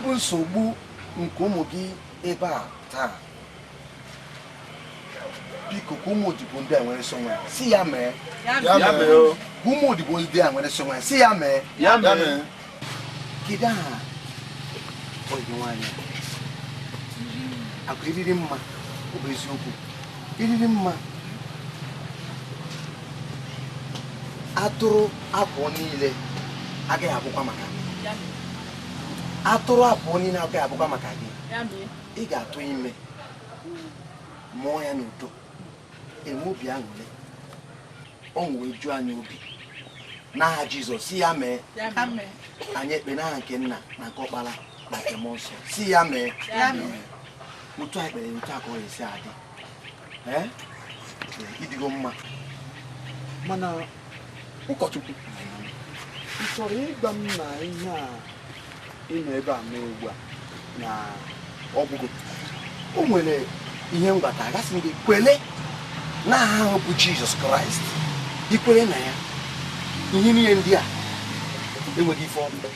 bụ nsogbu nke ụmụ gị ebe a taa. Biko ka ụmụ odibo ndị a nwere onwe ha, si ya mee. Ya mee o. Ka ụmụ odibo ndị a nwere onwe ha, si ya mee. Ya mee. Kedu aha oyi nwaanyị a? Akụ iriri mma, ọ bụ eziokwu. Iriri mma. Atụrụ abụọ niile agaghị abụkwa maka gị. Atụrụ abụọ niile agaghị abụkwa maka gị. Ị ga-atụ ime mụọ ya n'udo, enwe obi aṅụrị, ọṅụ wee ju anyị obi. N'aha Jizọs, si ya mee. Anyị ekpe n'aha nke nna na nke ọkpara na nke mmụọ nsọ, si ya mee. Otu anyị kpere, otu a ka ọ ga-esi adị. Ee, ịdịgo mma. Mana ụkọchukwu, ị chọrọ ịgwa m na ihe a ị nọ ebe a mee ugbu a na ọgwụgwụ? O nwere ihe mgbata, agasị m gị kwele n'aha ahụ bụ Jizọs Kraịst. Ikwere na ya, ihe niile ndị a enweghị ife ọbụla.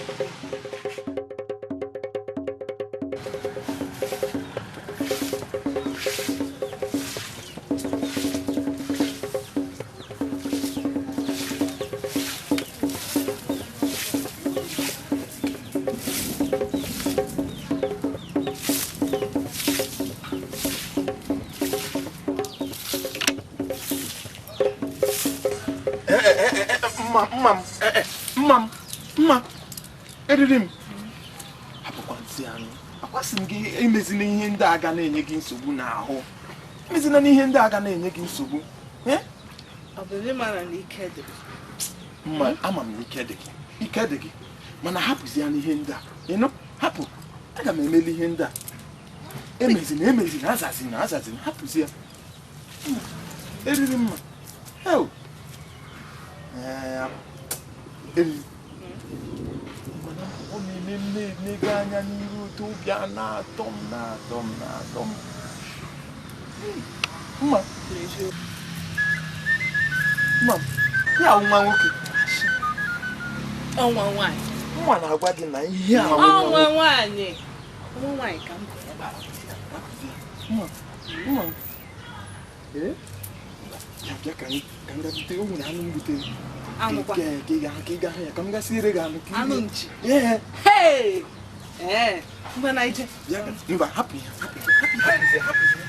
Mma mma eriri m hapụkwa nsị anụ. Akwasị m gị emezina ihe ndị a ga na-enye gị nsogbu n'ahụ. Emezina n'ihe ndị a ga na-enye gị nsogbu. Mma, ama m na ike dị gị, ike dị gị, mana hapụzi ya n'ihe ndị a. Ịnụ, hapụ, aga m emeli ihe ndị a. Emezina, emezina, azazina, azazina, hapụzi ya. Eriri mma. Mana ọ na-eme m na-enego anya n'iru otu obi a na-atọ m na-atọ m na-atọ m. Mma, mma, ya ahụ nwa nwoke. Ọnwa nwaanyị. Mma na-agwa gị na ihe a ọnwa nwaanyị. Ọnwa nwaanyị ka m. Mma, mma. Ee? Ya ka m ga bute, o nwere anụ m butere. Anụkwa. Ka ị ga-ahụ ya, ka m gasị ire gị anụ. Anụ nchi. Ee. Hey! Ee, mgbe na ije. Mba, hapụ ya, hapụ ya, hapụ ya, hapụ ya.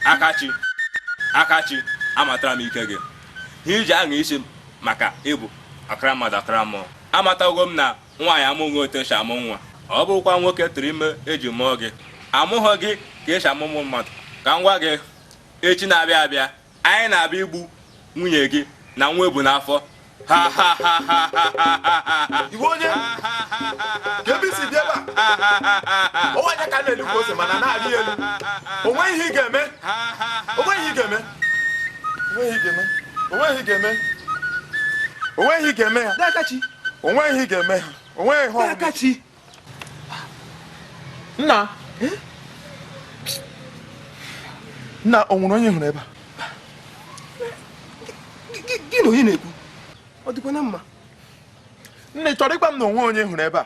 Akachi, Akachi, amatara m ike gị. Ihe iji aṅụ isi m maka ịbụ akara mmadụ akara mmụọ. Amatago m na nwaanyị amụghị otu esi amụ nwa. Ọ bụrụkwa nwoke tụrụ ime eji mụọ gị, amụghị gị ka esi amụmụ mmadụ. Ka m gwa gị, echi na-abịa abịa, anyị na-abịa igbu nwunye gị na nwa ebu n'afọ. Ha ha ha ha ha ha ha. Iwe onye ka ebe isi bịa ebe a, ọnwa anya ka na-elu ka ose mana na-arị elu. O nweghị ihe ị ga-eme. O nweghị ihe ị ga-eme. O nweghị ihe ị ga-eme. O nweghị ihe ị ga-eme. O nweghị ihe ị ga-eme ya. O nweghị ihe ị ga-eme ha. O nweghị ihe ọ bụla. Akachi. Nna. Nna, o nwere onye hụrụ ebe a? Gị na onye na-ekwu? Ọ dịkwa na mma. Nne, ị chọrọ ịgwa m na onwe onye hụrụ ebe a?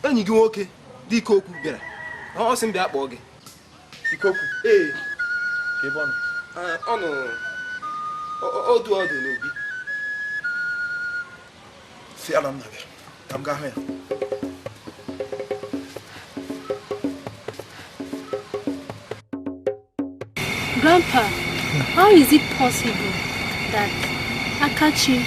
Enyi gị nwoke dị Ikeokwu bịara. Ọ sị m bịa kpọọ gị. Ikeokwu? Ee. Ka ebe ọ nọ? Ọ nọ ọdụ ọdụ n'obi. Si ala m na-abịa, ka m gaa hụ ya. Grandpa, how is it possible that Akachi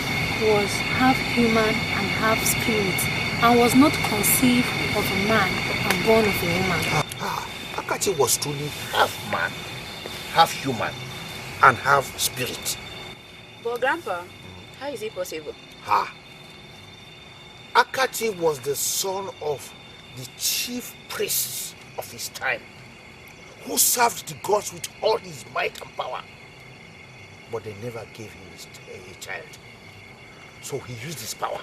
was half human and half spirit and was not conceived of a man and born of a woman? Akachi was truly half man, half human, and half spirit. But Grandpa, how is it possible? Akachi was the son of the chief priest of his time, who served the gods with all his might and power. But they never gave him a child. So he used his power.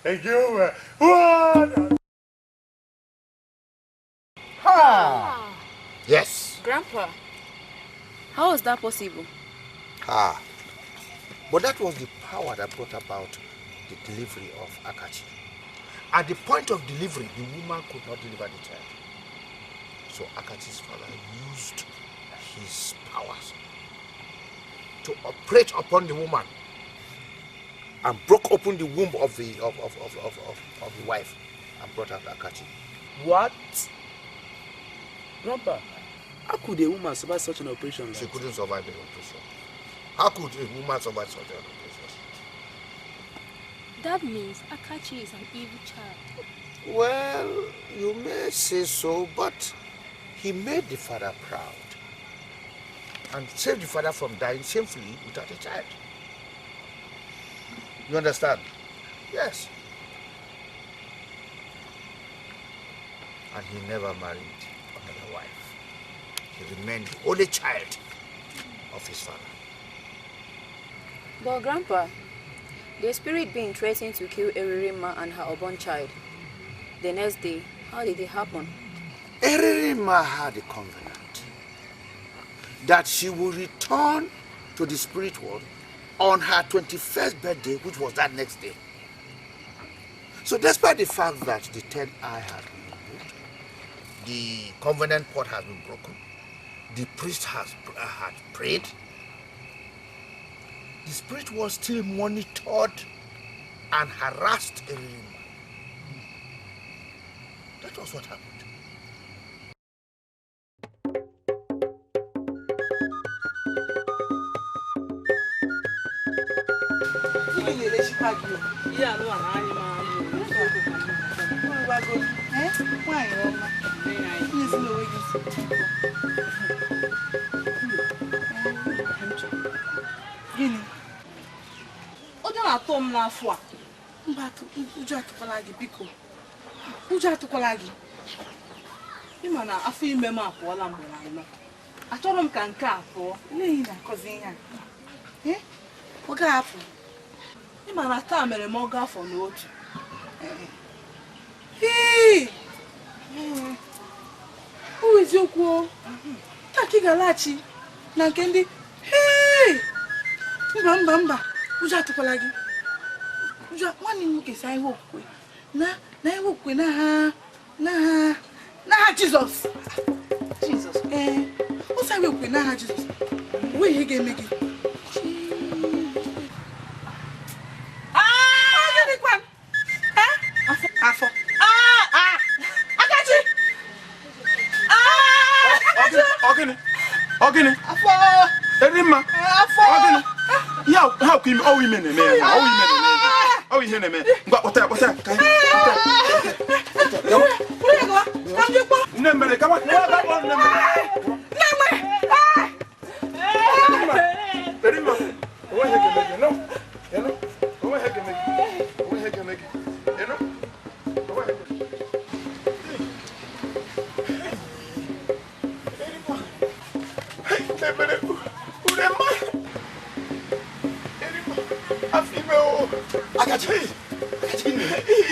Thank you. One. Ha! Yes. Grandpa, how was that possible? Ah. But that was the power that brought about the delivery of Akachi. At the point of delivery, the woman could not deliver the child. So Akachi's father used his powers to operate upon the woman and broke open the womb of the of the wife and brought out Akachi. What? Grandpa, how could a woman survive such an operation? She couldn't survive the operation. How could a woman survive such an operation? That means Akachi is an evil child. Well, you may say so, but he made the father proud and saved the father from dying shamefully without a child. You understand? Yes. And he never married another wife. He remained the only child of his father. But Grandpa, the spirit being threatened to kill Eririma and her unborn child. The next day, how did it happen? Eririma had a covenant that she would return to the spirit world on her 21st birthday, which was that next day. So despite the fact that the third eye has been removed, the covenant pot has been broken, the priest has had prayed, the spirit was still monitored and harassed Eririma. That was what happened. Ụjọ na-atụ m n'afọ a. Mba, ụjọ atụkwala gị biko. Ụjọ atụkwala gị. Ị ma na afọ ime m apụọla mgbe na anọ. Achọrọ m ka nke a pụọ. N'ihi na akọzi ihe a. Ọ ga-apụ. Ị ma na taa mere m ọgụ afọ na otu. O eziokwu. Taa ka ị ga-alaghachi na nke ndị. Mba mba mba. Ụjọ atụkwala gị. Ụjọ nwanne m nwoke si ahịa okwukwe. Na ahịa okwukwe n'aha Jizọs. Jizọs. Ee, ọ sị ahịa okwukwe n'aha Jizọs. O nweghị ihe ga-eme gị. Afọ. Akachi! Ogini? Ogini? Afọ! Erimma! Afọ! Ogini? Ya ha kwa ime ọwụ ime na-eme ya ọwụ ime na-eme ya ọwụ ihe na-eme ngwa kpọta ya kpọta ya ka anyị nne mere gawa gawa nne mere nne mere Erimma onwe ihe ga-eme gị nọ ịnụ onwe ihe ga-eme gị onwe ihe ga-eme gị ịnụ onwe ihe nne mere urema Akachi,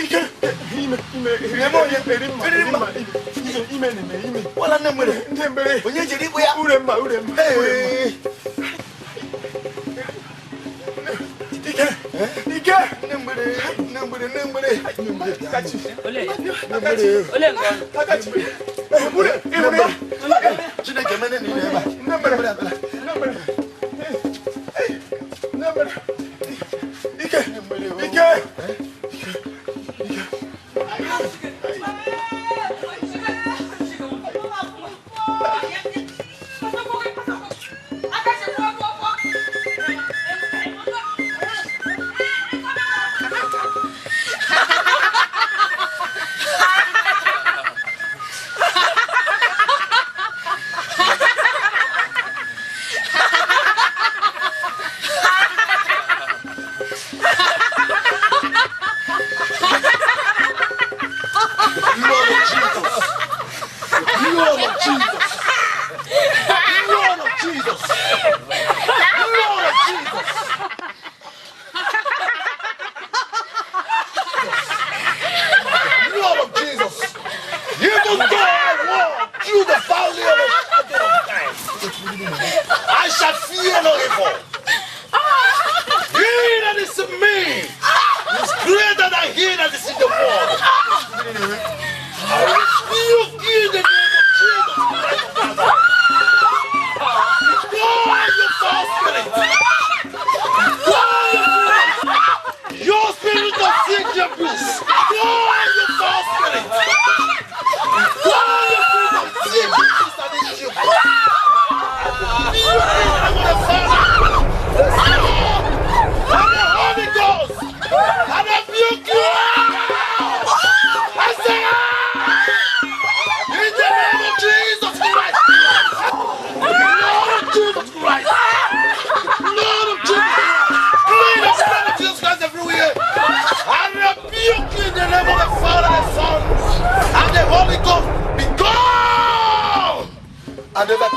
ike, ime, ime, ime, ime, ime, ime, ime. Wala nne mere, nne mere. Onye jiri igwe ya. Uremma, uremma, uremma. Ike, ike. Nne mere, nne mere, nne mere. Akachi, ole, Akachi, ole ngo. Akachi, ure, ure. Chineke mene ni ebe a. Nne mere, nne mere. Nne mere. Ike! Ike! Ha ha ha!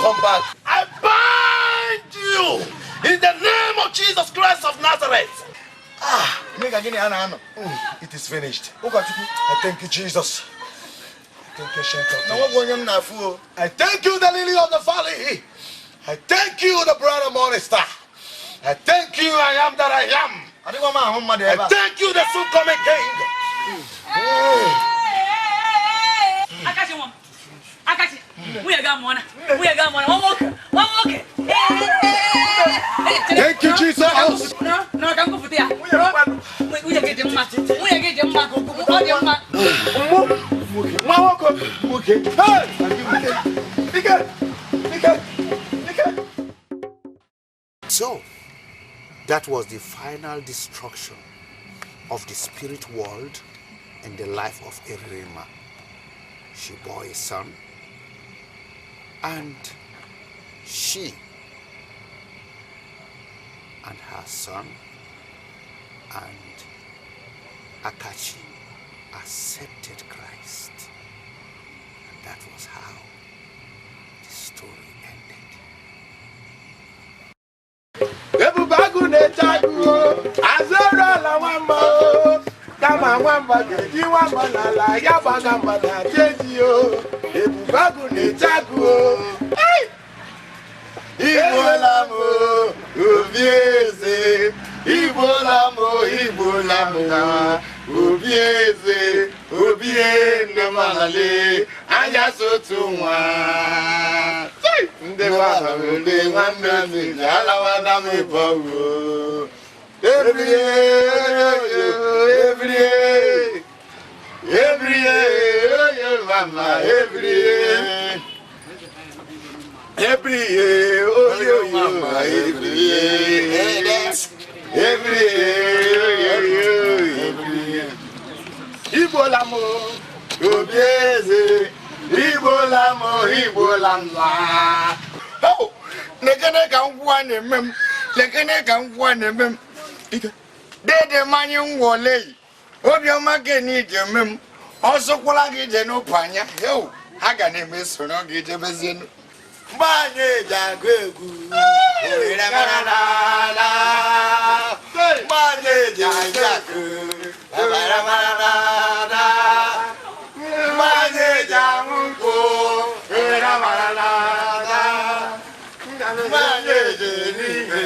come back. I bind you in the name of Jesus Christ of Nazareth. Ah, it is finished. I thank you, Jesus. I thank you, Shenko. I thank you, the lily of the valley. I thank you, the brother morning star. I thank you, I am that I am. I thank you, the soon coming King. Akachi, mom. Akachi, we are going. We are going. One more. One more. Thank you, Jesus. No, no, I can't go for there. We are getting mad. We are getting mad. So, that was the final destruction of the spirit world and the life of Erima. She bore a son, and she and her son and Akachi accepted Christ. And that was how the story ended. Kama nwamba ga-eji nwamba n'ala ya gbaga mba na jeji o Ebubeagụ na-eche agụ o. Igbola m obi eze, igbola m igbola m obi eze, obi nne m alale anya sotu nwa. Ndị gbara m ole nwanne m ji alawada m ịbọwo. Every day, every day, mama, every day, every day, oh yo mama, every day, every day, every day. Igbola mo, obi eze, igbola mo, igbola nwa. Oh, lekene ka ngwa na-eme m, lekene ka ngwa na-eme m. Dede manye ngwole obiọma keni ije eme m ọsọkwala gị ije n'ụpụ anya heo ha ga na-eme soro gị jebezienu mgbe anyị ji agụ egwu mgbe anyị ji agụ akụ mgbe anyị ji aṅụ nkwụ mgbe anyị ji n'ime.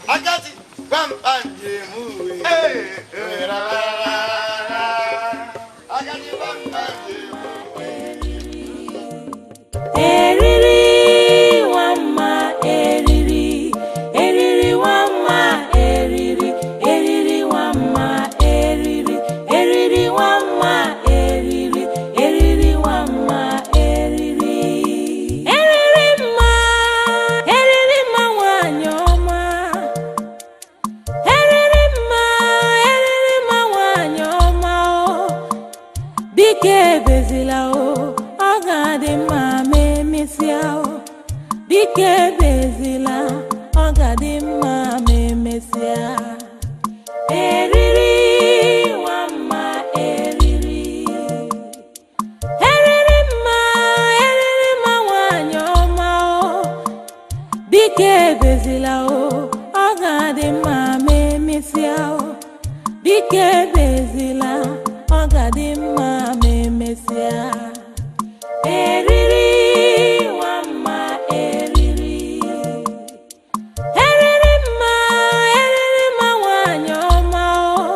Akachi, gwampa njem uwe. Akachi, gwampa njem uwe. Eriri nwamma eriri, eriri nwamma eriri, eriri nwamma eriri, eriri nwamma eriri, eriri nwamma eriri. Eriri mma, eriri mma nwanyị ọma. Eriri mma nwanyị ọma o. Biko ebezila o, ọ ga-adị mma ma emesịa o. Biko ebezila, ọ ga-adị mma ma emesịa. Eriri nwamma eriri. Eriri mma nwanyị ọma o. Biko ebezila o, ọ ga-adị mma ma emesịa o. Biko ebezila, ọ ga-adị mma ma emesịa. Eriri nwamma eriri. Eriri mma nwanyị ọma o.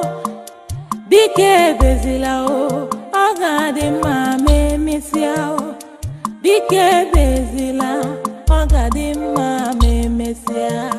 Biko ebezila o, ọ ga-adị mma ma emesịa o. Biko ebezila, ọ ga-adị mma ma emesịa.